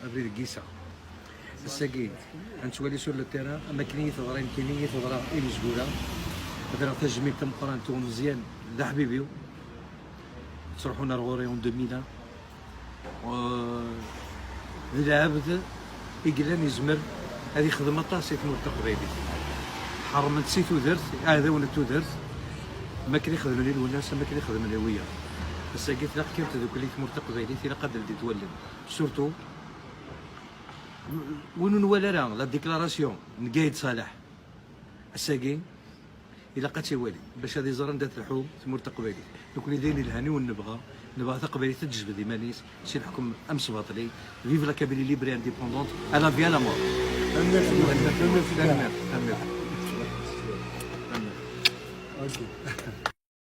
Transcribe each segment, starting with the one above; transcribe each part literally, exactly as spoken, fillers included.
Abrid n Gisa. Ass-agi, ad nettwali sur le terrain, am akken i yi-teḍra nekkini, i yi-teḍra i Mezgura. Ad rreɣ tajmilt tameqqrant i umeẓyan, d aḥbib-iw. Ttruḥun ar ɣur-i en deux mille un. Euh, d lɛebd i yellan yezmer ad yexdem aṭas i tmurt taqbaylit. Ḥeṛṛmen-t si tudert, iɛdawen n tudert, am akken i xedmen i Lwennas, am akken i xedmen i wiyaḍ. Ass-agi tlaq kan tdukli i tmurt taqbaylit, ilaq ad d-ldint wallen. Surtout, win ur nwala ara la déclaration n Gaël Salah, ass-agi ilaq ad tt-iwali bac ad iẓer anda telḥu tmurt taqbaylit. Nekkni d ayen ilhan i wen-nebɣa, nebɣa taqbaylit ad d-tejbed iman-is si leḥkem amesbaṭli. Vive la Kabylie libre et indépendante, à la vie, à la mort. Tanemmirt, tanemmirt, tanemmirt, tanemmirt. Tanemmirt.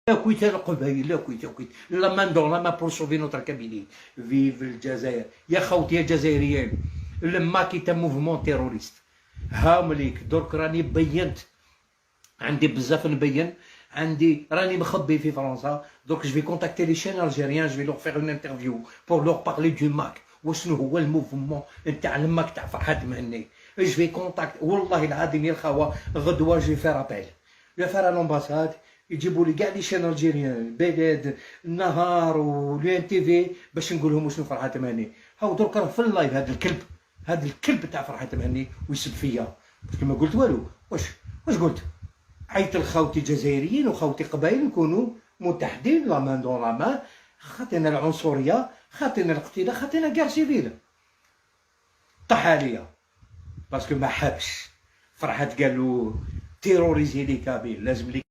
Akkit a Leqbayel, akkit, akkit. La main dans la main pour sauver notre Kabylie. Vive Lezzayer. Ya xawti, ya Lezzayer. Le MAK est un mouvement terroriste. هاومليك درك راني بينت، عندي بزاف نبين، عندي راني مخبي في فرنسا. Donc je vais contacter les chaînes algériennes, je vais leur faire une interview pour leur parler du MAK. وشنو هو le mouvement نتاع le MAK تاع فرحات مهني؟ Je vais contacter، والله العظيم يا الخاوة، غدوة je vais faire appel. Je vais faire à l'ambassade، يجيبوا لي كاع les chaînes algériennes، بلاد، النهار و l'O N T V، باش نقول لهم وشنو فرحات مهني. هاو درك راه في اللايف هذا الكلب، هذا الكلب تاع فرحات مهني ويسب فيا، parce que ما قلت والو. واش، واش قلت؟ عيط لخاوتي جزائريين وخاوتي قبايل نكونوا متحدين، la main dans la main. خاطينا العنصرية، خاطينا الاقتتال، خاطينا guerre civile. طاح عليا، parce que ما حبش. فرحات قال له: terroriser les Kabyles، لازم les